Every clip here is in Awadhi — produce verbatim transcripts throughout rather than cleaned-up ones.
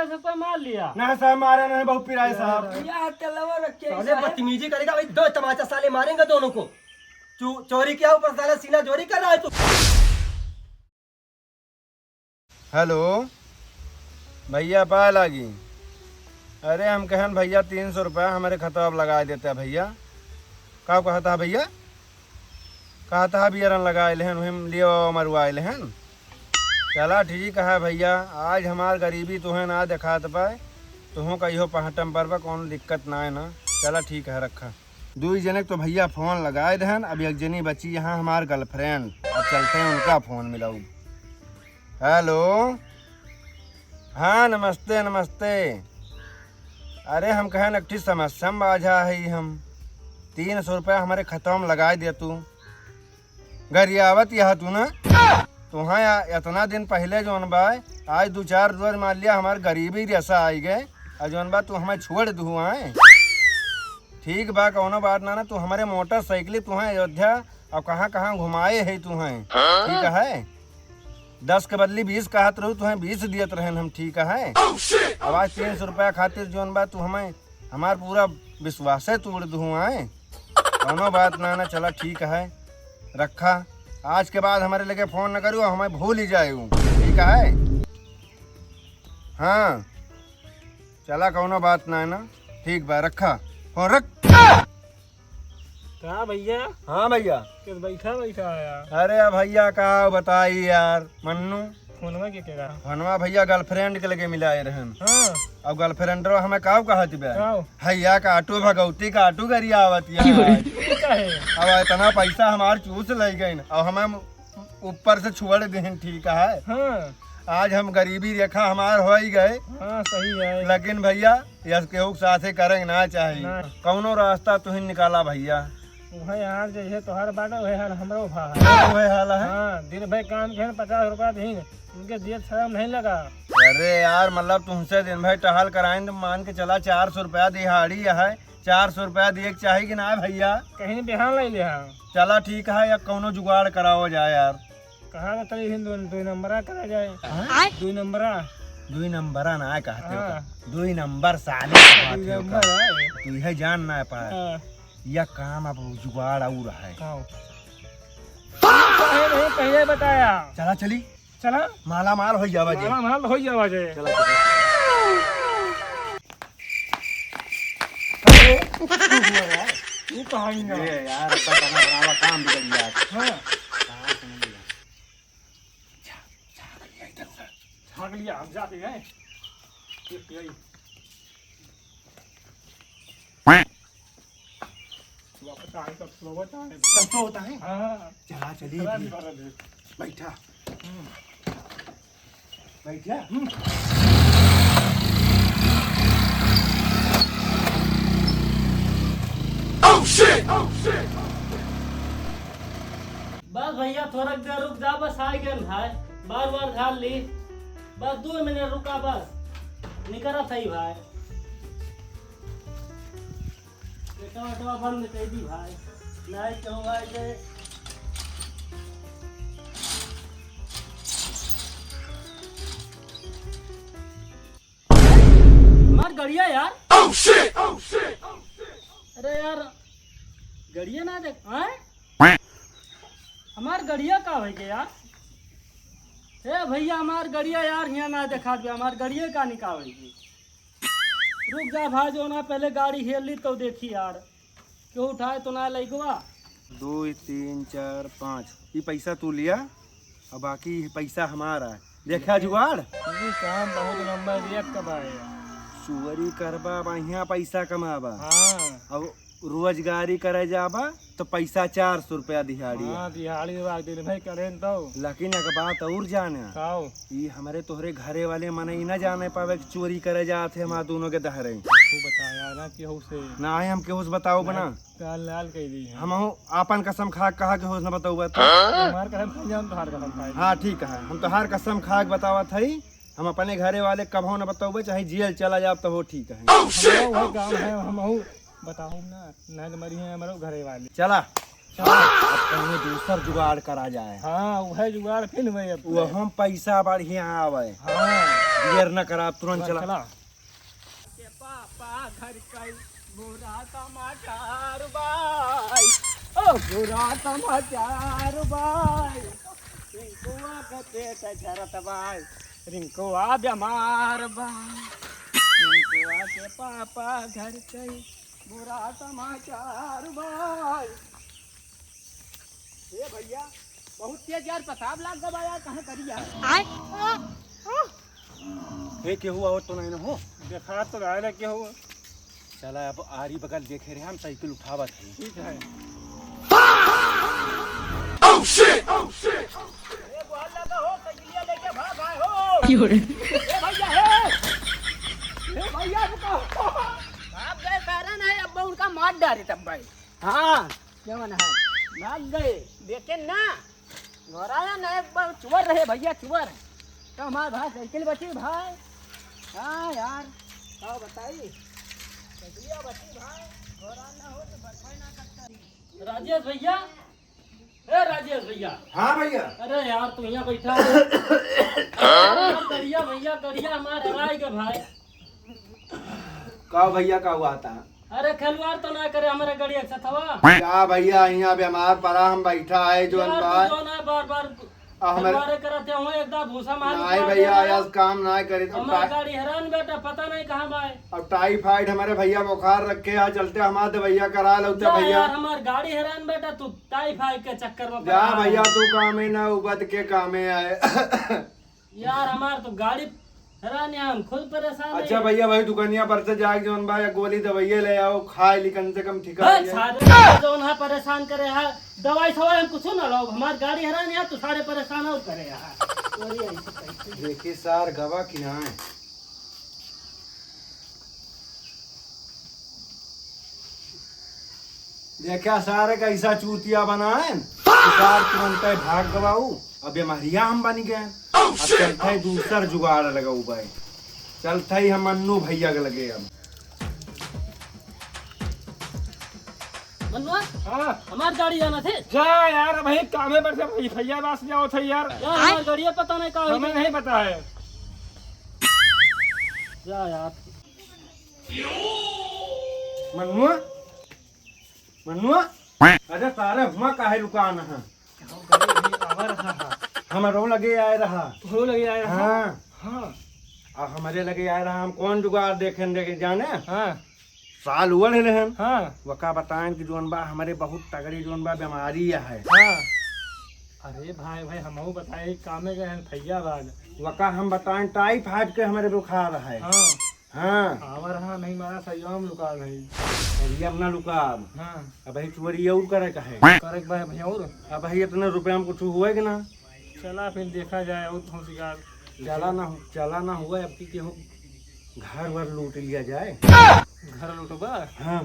दस रुपया मार लिया। ना साहब, मारा नहीं, बहुत पिराए साहब। भैया, हाथ चलावा रखे साले साहब। बदतमीजी करेगा भाई, दो तमाचा साले मारेंगे दोनों को। चो-, चोरी किया, ऊपर साला सीना चोरी कर रहा है तू। हेलो भैया, पाए लागी। अरे हम कहन भैया, तीन सौ रुपया हमरे खतवा पे लगाए देता भैया। का कहता है भैया? कहता है बियरन लगाए लेहन, वही में लियो मरुआए लेहन। चला ठीक है भैया, आज हमार गरीबी तुहें ना देखात पाए, तुहूँ कहियो पहटम पर बा, कौनो दिक्कत ना है ना। चला ठीक है, रखा। दुई जने के तो भैया फोन लगाए देहन, अब एक जनी बची यहाँ हमार girlfriend, अब चलते हैं उनका फोन मिलाऊ। हेलो, हाँ नमस्ते नमस्ते। अरे हम कहन एक ठी समस्या में बाझा है हम, तीन सौ रुपया हमरे खतवा में लगाए दे तू। गरियावत यह तू ना, तुहाँ या-, इतना दिन पहिले जौन बा, आज दू चार रोज मान लिया हमार गरीबी जैसा आई गए, और जौन बा तू हमें छोड़ दुहु आए। ठीक बा, कौनो बात ना, ना, तू हमरे मोटरसाइकिल तुहाँ अयोध्या और कहाँ कहाँ घुमाए है तुहाँ, ठीक है? दस के बदली बीस कहत रहू, तुहाँ बीस दियत रहन हम, ठीक है? अब आज तीन सौ रुपया खातिर जौन बा तू हमें, हमार पूरा विश्वासे तोड़ दुहु आए। कौनो बात ना, ना, चला ठीक है, रखा। आज के बाद हमरे लगे फोन न करू, हमें भूल ही जाए, ठीक है? हाँ, चला कौनो बात ना, ना, ठीक बा, रखा फोन, रख। का भैया? हाँ भैया। किस बैठा बैठा आया? अरे भैया का बताई यार, मन्नू। फोनवा के केरा? फोनवा भैया girlfriend के लगे मिलाए रहन। हाँ। अब girlfriend हमें काव कहत बा? काव? हैया काटू भगौती काटू गरियावत यार। ये काहे? अब इतना पैसा हमार चूस ले गइन, अब हमें ऊपर से छुअड़ देहन, ठीक है? हाँ। आज हम गरीबी रेखा हमार हो ही गए। हाँ, सही है। लेकिन भैया, यस केहू के साथे करे के ना चाही। ना। कौनो रास्ता तुहिन निकाला भैया। उहे यार, जैसे तोहार बाटे, उहे हाल हमरो भा है। उहे हाल है? हाँ, दिन भर काम के पचास रुपया दीन, उनके दिए शर्म नहीं लगा। अरे यार, मतलब तुमसे दिन भर टहल कराइन तो मान के चला चार सौ रुपया दिहाड़ी है, चार सौ रुपया दिए के चाही कि ना भैया? कहीं बिहान ले लिया। चला ठीक है, या कौनो जुगाड़ कराओ जाए यार। कहाँ का तरी हिंदू दुई नंबरा करा जाए? हाँ? दुई नंबरा। दुई नंबरा ना कहते हो हाँ। का? दुई नंबर साले कहते हो का? दुई नंबर है। तू यह जान ना पाए। हाँ। यह काम अब जुगाड़ और है। का हो? काहे नहीं पहले बताया? चला चली। चला। माला माल हो जावा जे। माला माल हो जावा जे। चला, चला। अरे, ये कहाँ गया? ये यार, अब बना बनावा काम बिगड़ गया। हाँ। कहाँ से मिल गया? झाँक लिया इधर उधर। झाँक लिया, हम जाते हैं। ये, ये। वापस आए तो slow होता है। Slow होता है? हाँ। चला, चलिए चला, फिर। निकाल दे। बैठा। हम्म। बैठ जा। हम्म। बस भैया, थोड़ा देर रुक जा, बस आ गए भाई। बार बार झाड़ ली, बस दो मिनट रुका, बस निकलत है भाई। पेटवा वेटवा बंद कर दी भाई, नहीं कहूँगा के। हमार गड़िया यार। Oh shit! Oh shit! अरे यार, गड़िया ना देख, हैं? हमार गड़िया का होइ गया यार? ए भैया, हमार गड़िया यार, यहाँ ना देखा दिया, हमार गड़िया का निकाल होइ गई? रुक जा भाई, जो ना पहले गाड़ी हेर ली तो देखी यार, क्यों उठाए तो ना लइकवा। दो, तीन, चार, पाँच, ई पैसा तू लिया, अब बाकी पैसा हमारा है। देखा जुगाड़। ई काम बहुत नंबर एक का बा यार। चोरी करबा, बढ़िया पैसा कमाबा। हाँ। अब रोजगारी करे जाबा तो पैसा चार सौ रुपया दिहाड़ी है। हाँ, दिहाड़ी बा, दिन भर करें तो। लेकिन एक बात और जाने। काओ? ई हमरे तोहरे घरे वाले मनई ना जाने पावे कि चोरी करे जात है हमार दोनों के दहरे। तू बता यार, ना केहू से। ना है हम केहू से बताओ बना। काल लाल कह दी है। हमहू आपन कसम खा के कहा केहू से ना बताओ बता। हमार कसम खा जाओ, तोहार कसम खा। हाँ ठीक है, हम तोहार कसम खा के बतावत हई, हम अपने घरे वाले कबहू ना बताओ, चाहे जेल चला जाब तो हो ठीक है। हमरो वही काम है, हमहू बताओ ना, नहीं तो मरी है हमरो घरे वाले। चला। अब कहीं दूसर जुगाड़ करा जाए। हाँ, वह जुगाड़ फिर वही अब। वो हम पैसा बढ़िया आवे। हाँ। देर न करा, अब तुरंत चला। चला। के पापा घर कई बुरा समाचार बाय, ओ बुरा समाचार बाय। रिंकुआ के पेट झरत बाय, रिंकुआ बीमार बाय। रिंकुआ के पापा घर कई बुरा समाचार बाय। ए भैया, बहुत तेज यार पेशाब लाग गवा यार, कहाँ करी यार? आय। हे, केहू आवत तो नहीं ना हो? देखा तो रहा है केहू। चला, अब आरी बगल देखे रहे हम, साइकिल उठावत है। ठीक है। Oh shit! Oh shit! ए, बुआ लगा हो, साइकिलिया लेके भाग आए हो। क्यों रे? ए भैया, हे। ए भैया, रुको। भाग गए कारण है, अब उनका मार डारे तब भाई। हाँ। क्या बना है? भाग गए, देखे ना, घबराया ना, एक बार चुअर रहे भैया, चुअर। तो हमार भाई साइकिल बची भाई। हाँ यार, का बताई, साइकिलिया बची भाई, घबरा ना हो तो बर्फाई ना कटता। राजेश भैया, ए राजेश भैया। हाँ भैया। अरे यार, तू यहाँ बैठा है। अरे यार, गड़िया भैया, गड़िया हमार हराई के भाई। का भैया, का हुआ था? अरे खिलवाड़ तो ना करे हमारे गड़िया के सथवा। का भैया, यहाँ बीमार पड़ा हम बैठा है, जोन यार, बा। तू जो ना बार बार अब हमारे खिलवाड़े करत है, वहीं एकदम भूसा मार नहीं के भैया, दे रहा है। आज काम ना करे तो हमार टा- गाड़ी हैरान बेटा, पता नहीं कहाँ बा है। अब टाइफाइड हमारे भैया बुखार रखे है, चलते हमार दवाइया करा लौते जा भैया। यार, हमार गाड़ी हैरान बेटा, तू टाइफाइड के चक्कर में जा पड़ा है। भैया, तू कामे ना उबद के कामे आए। यार, हमार तो गाड़ी हैरान है, हम खुद परेशान अच्छा है। भैया, भाई दुकानिया पर से जाके जौन बा, एक गोली दवाइया ले आओ, खाए ली, कम से कम ठिका बस, है। सारे जौन है परेशान करे है, दवाई सवाई हम कुछ ना लो, हमार गाड़ी हैरान है, तो सारे परेशान और करे है। अरे, ऐसे कैसे? देखी सार गवा कि ना है। देखा सारे कैसा चूतिया बनाएन, कि सार तुरंते भाग गवाऊ। अब बीमारिया हम बनी गए। अब चलते ही दूसर जुगाड़ लगाऊ भाई, चलते ही हम मन्नू भैया के लगे अब। मन्नुआ, हाँ। हमार गाड़ी जाना थे। जा यार, भाई कामे पर से भाई भैया बास जाओ थे यार। यार, हमार गाड़िया पता नहीं का होई। हमें नहीं पता है। जा यार। मन्नुआ, मन्नुआ, अरे सारे हुआ काहे लुकान है? हम गरीब ही आवा रहा है। हमरो लगे आए रहा। तोहरो लगे आए रहा? हाँ। हाँ। अब हमरे लगे आए रहा, हम कौन जुगाड़ देखेन देखे जाने? हाँ। साल उड़ रहे हैं। हाँ। वका बताएन कि जोन बा हमरे बहुत तगड़ी जोन बा बीमारी है। हाँ। अरे भाई, भाई, हमहू बताए, कामे गए हैं फैजाबाद। वका हम बताएन टाइफाइड के हमरे बुखार है। हाँ। हाँ। आवा रहा नहीं मारा, सही हम लुका नहीं। अरे, अब ना लुकाब। हाँ। अब ही चोरी और करे का है। करे के बा भैया और? अब ही इतने रुपया में कुछ हुए कि ना? चला फिर देखा जाए और तो शिकार। चला ना, चला ना हुआ, अब की केहू घर वर लूट लिया जाए। घर लूटबा? हाँ।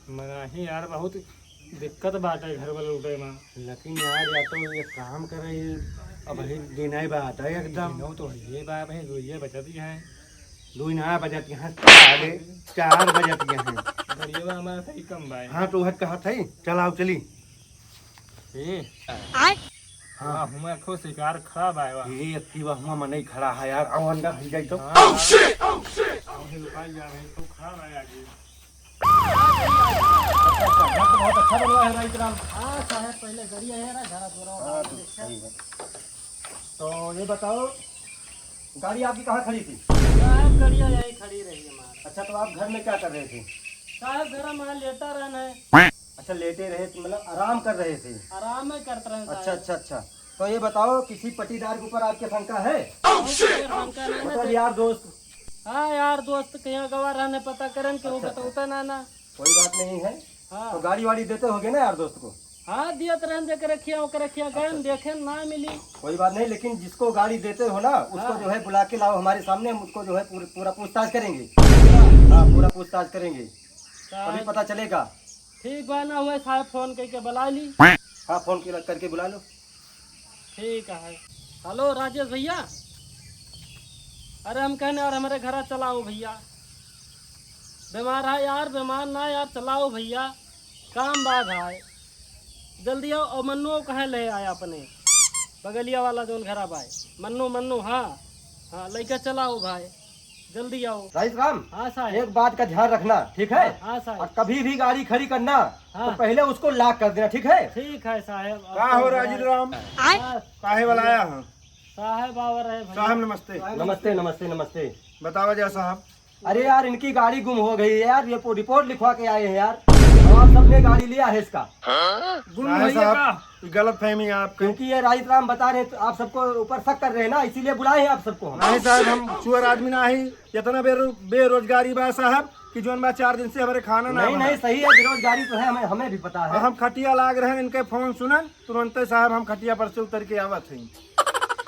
मनाही यार, बहुत दिक्कत बाटे घर वाले लूटे में। लेकिन यार, या तो ये काम करे, अब ही दिन ही बात है एकदम। दिनौ तो है, ये बात है, दो ये बजत ही है। दो ही ना बजत ही है, साढ़े चार बजत ही है। गड़िया हमारा सही कम भाई। हाँ, तो वह कहा था ही, चलाओ चली। ए। आय। हाँ। वाह, हुआ खो शिकार खराब आए वाह। ये अक्की वाह, हुआ मनई खड़ा है यार, आओ अंदर हम जाई तो। हाँ। Oh shit! Oh shit! आओ, हे भाई यार, हे तो खराब आए आगे। घर तो बहुत अच्छा बनवा है भाई राम। हाँ साहब, पहले गड़िया है ना, घरा जोरा हाँ, तो सही है। तो ये बताओ, गाड़ी आपकी कहाँ खड़ी थी? साहब, गड़िया यहीं खड़ी रही हमारी। अच्छा, तो आप घर में क्या कर रहे थे? साहब, घर में लेटा रहना है। अच्छा, लेटे रहे थे, मतलब आराम कर रहे थे? आराम में करते रहना अच्छा, साहब। अच्छा, अच्छा। तो ये बताओ, किसी पटीदार के ऊपर आपके शंका है? Oh shit! शंका नहीं मतलब ना। यार दोस्त? हाँ, यार दोस्त के यहाँ गवा रहने पता करन के वो अच्छा, अच्छा। बतौता ना ना। कोई बात नहीं है। हाँ। तो गाड़ी वाड़ी देते होगे ना यार दोस्त को? हाँ, दियत रहन जेकर रखिया, ओकर रखिया गए, अच्छा। देखे ना मिली। कोई बात नहीं, लेकिन जिसको गाड़ी देते हो ना, उसको हाँ। जो है बुला के लाओ हमारे सामने, हम उसको जो है पूर-, पूरा पूछताछ करेंगे। हाँ, पूरा पूछताछ करेंगे, तभी हाँ। पता चलेगा। ठीक बा ना, हुए साहब फोन करके बुला ली। हाँ, फोन के, करके बुला लो। ठीक है। हेलो राजेश भैया, अरे हम कहने यार हमारे घरा चलाओ भैया, बीमार है यार, बीमार ना यार, चलाओ भैया, काम बात है, जल्दी आओ। और मन्नू कहे ले आया अपने बगलिया वाला जोन घरा बाय, मन्नू, मन्नू, हाँ। हाँ, लइके चला आओ भाई, जल्दी आओ। राजेश राम, हाँ साहेब। एक बात का ध्यान रखना, ठीक है? हाँ, हाँ साहेब। और कभी भी गाड़ी खड़ी करना, हाँ। तो पहले उसको lock कर देना, ठीक है? ठीक है साहेब। अब का तो हो भाई राजेश राम? हाँ। काहे वाला आया हो? साहेब आवा रहे भैया। साहब नमस्ते। नमस्ते, नमस्ते, नमस्ते। बतावा जा साहब। अरे यार, इनकी गाड़ी गुम हो गई है यार, ये पो-, report लिखवा के आए हैं यार। और आप सबने गाड़ी लिया है इसका। गुम नहीं हुई है साहब, का? ये गलत फहमी है आपकी। क्योंकि ये राजेश राम बता रहे हैं, तो आप सबको ऊपर शक कर रहे हैं ना, इसीलिए बुलाए हैं आप सबको हम। नहीं साहब, हम चोर आदमी ना ही, इतना बेरो-, बेरोजगारी बा साहब कि जोन बा चार दिन से हमारे खाना ना नहीं, बना। नहीं, सही है, बेरोजगारी तो है, हमें, हमें भी पता है। हम खटिया लाग रहे हैं, इनके फोन सुनन, तुरंते साहब हम खटिया पर से उतर के आवत हैं।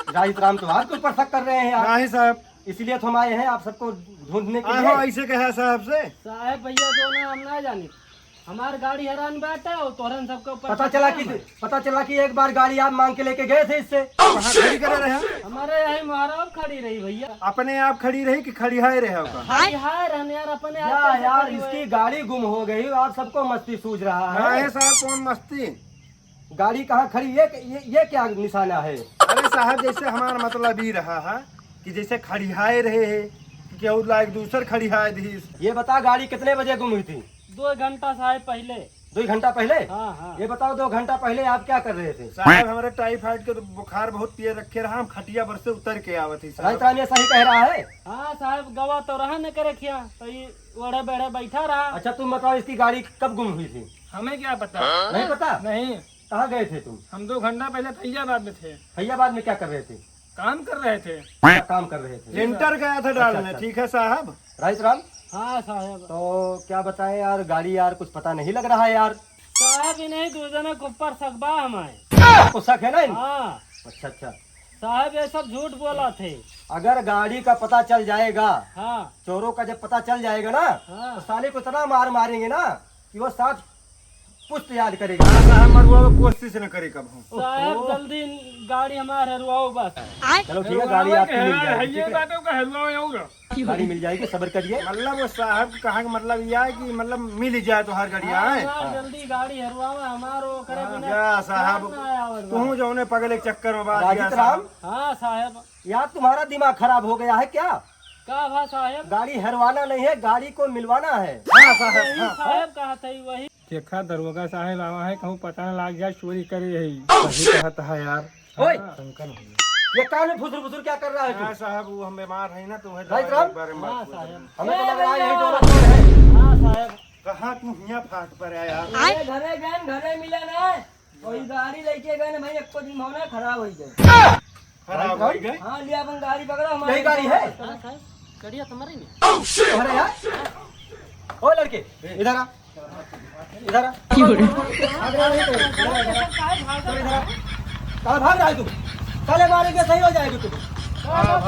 राजेश राम तो आपके ऊपर शक कर रहे हैं यार। नहीं साहब, इसीलिए तो हम आए हैं आप सबको ढूंढने के आहो, लिए। ऐसे कहा साहब से? साहब भैया जो ना हम ना जानी, हमार गाड़ी हरान बाटे और तोहरन सबके ऊपर पता शक चला है कि, हमें। पता चला कि एक बार गाड़ी आप मांग के लेके गए थे इससे। कहाँ खड़ी करे रहे? हमारे यही मोहरा खड़ी रही भैया। अपने आप खड़ी रही कि खड़ी हाय रहे होगा? खड़ी हाय रहन यार, अपने आप या कैसे यार, खड़ी इसकी हुई? गाड़ी गुम हो गई, आप सबको मस्ती सूझ रहा है। नहीं साहब, कौन मस्ती? गाड़ी कहाँ खड़ी? ये, ये, ये क्या निशाना है? अरे साहब, जैसे हमारा मतलब ई रहा है कि जैसे खड़ियाए रहे है कि केहू लायक दूसर खड़ियाए दीस। ये बता, गाड़ी कितने बजे गुम हुई थी? दो घंटा साहेब पहिले। दो घंटा पहिले? हाँ, हाँ। ये बताओ, दो घंटा पहिले आप क्या कर रहे थे? साहेब, हमरे टाइफाइड के तो बुखार बहुत तेज रखे रहा, हम खटिया पर से उतर के आवत ही साहब। राजेश राम ये सही कह रहा है? हाँ साहेब, गवा तो रहा न करे खिया, तो ये ओढ़े बेढ़े बैठा रहा। अच्छा, तुम बताओ, इसकी गाड़ी कब गुम हुई थी? हमें क्या पता? नहीं पता? नहीं। कहाँ गए थे तुम? हम दो घंटा पहले फैजाबाद में थे। फैजाबाद में क्या कर रहे थे? काम कर रहे थे। क्या काम कर रहे थे? लेंटर गया था डालने, अच्छा, अच्छा। ठीक है साहब। राजेश राम? हाँ साहब। तो क्या बताएं यार, गाड़ी यार कुछ पता नहीं लग रहा है यार। साहब, इन्हीं दो जने के ऊपर शक बा हमारे। आपको शक है ना इन? हाँ। अच्छा, अच्छा। साहब, ये सब झूठ बोला थे। अगर गाड़ी का पता चल जाएगा, हाँ। चोरों का जब पता चल जाएगा ना, हाँ। तो साले को इतना मार मारेंगे ना कि वो सात पुश्त याद करेगा। हाँ, साहब, मरवावे कोशिश न करे कबहू। साहब, ओहो। जल्दी गाड़ी हमार हरवाओ बस। चलो, ठीक है, गाड़ी आपकी मिल जाएगी, ठीक है? गाड़ी मिल जाएगी, सब्र करिए। मतलब, वो साहब के कहा के मतलब यह है कि, मतलब, मिल ही जाए तो हर गाड़ी हाँ, आए। हाँ, जल्दी गाड़ी हरवावा, हमारो करे हाँ, बिना या साहब, काम ना आवे। तू जौने पगले के चक्कर में बाज गया राम। साहब। हाँ, साहब। यार, तुम्हारा दिमाग खराब हो गया है क्या? का भा साहेब? गाड़ी हरवाना नहीं है, गाड़ी को मिलवाना है। हाँ, साहेब, यही हाँ। साहेब कहा था, वही। देखा, दरोगा साहेब आवा है, कहूँ पता न लाग जाए, चोरी करे यही। सही कहत है यार। ओए! हाँ, शंकर भैया। ये कान में फुसुर फुसुर क्या कर रहा है तू? हाँ, साहब, वो हम बीमार हैं ना, तो वह राइट, दवाई राम? के बारे में बात हाँ, कर रहे हैं। हमें तो लग रहा है, यही दौलत है। हाँ, साहेब। कहाँ तू हियाँ फाट पर है यार? अरे, घरे गए, घरे मिला ना। और ये गाड़ी लेके गए ना भाई, एको दिन में ना खराब हो गए। खराब हो गए? हाँ, लिया अपन गाड़ी पकड़ो, हमारे यही गाड़ी है? हाँ, साहब, गाड़िया तुम्हारी नहीं। तुम्हारे यार? ओ लड़के, इधर आ। इधर आ। क्यों रे? भाग रहा है तो, इधर आ, इधर आ। तो इधर आ। कहाँ भाग रहा है तू? साले मारेंगे, सही हो जाएगी तू। कहाँ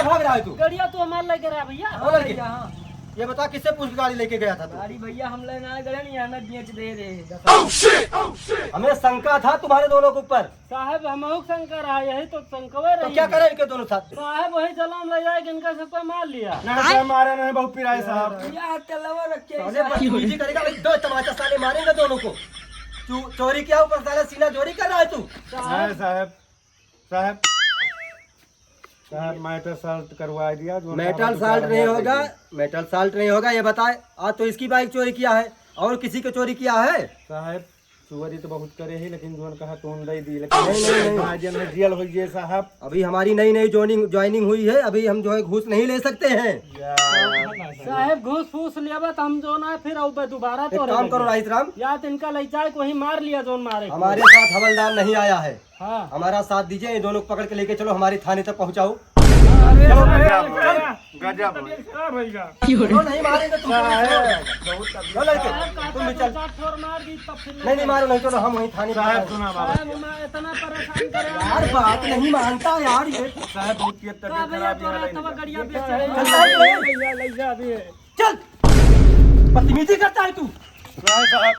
भाग रहा है तू? गाड़िया तो हमारे लेके रहा भैया। ओ लड़के, ये बता किससे पूछ के गाड़ी लेके गया था तू? गाड़ी भैया हम लेना है, गए नहीं, हमें बेच दे रहे हैं। हमें शंका था तुम्हारे दोनों के ऊपर। साहब, हमहू के शंका रहा, यही तो शंकवे तो रही क्या है। करें इनके दोनों साथ? साहब, वही जलम ले जाए कि इनका सबका मार लिया। नहीं, साहब, मारे नहीं, बहुत पिराए साहब। या हत्या लवर रखे हैं साले साहब। बदतमीजी करेगा भाई, दो तमाचा साले मारेंगे दोनों को। चो-, चोरी किया ऊपर साला सीना चोरी कर रहा है तू। साहब। नहीं साहब, साहब, साहब, मेटल साल्ट करवा दिया, जो मेटल साल्ट नहीं होगा, मेटल साल्ट नहीं होगा, ये बताए, आज तो इसकी बाइक चोरी किया है और किसी को चोरी किया है? साहब, चोरी तो बहुत करे ही, लेकिन जोन कहा तोन दे दी, लेकिन नहीं, नहीं, नहीं। आज जेल में जेल हो गए साहब। अभी हमारी नई नई ज्वाइनिंग, ज्वाइनिंग हुई है, अभी हम जो है घूस नहीं ले सकते हैं। या। साहब, घूस फूस लेबा तो हम जो ना फिर आउबे दोबारा एक तो काम करो राजेश राम। या तो इनका ले जाए, कोई मार लिया जोन मारे। हमारे साथ हवलदार नहीं आया है। हाँ। हमारा साथ दीजिए, ये दोनों को पकड़ के लेके चलो, हमारी थाने तक पहुँचाओ। अरे, चलो, अरे, गजब, अरे, गजब। तबीयत खराब होइगा। क्यों रे? चलो, नहीं मारेंगे तुमको। साहब, बहुत तबीयत चलो, लड़के, खराब है। तुम भी चल। चार ठोर मार दी, तब फिर नहीं, नहीं मारो, नहीं, चलो, हम वहीं थाने साहब, सुना बाबा। साहब, हम इतना परेशान करे हैं। यार, बात नहीं मानता यार, ये। साहब, बहुत तबीयत का भैया, खराब है, तोरा ले तब जा। गड़िया बेच चलता है, ले जा, ले जा अभी। चल, बदतमीजी करता है तू। साहब,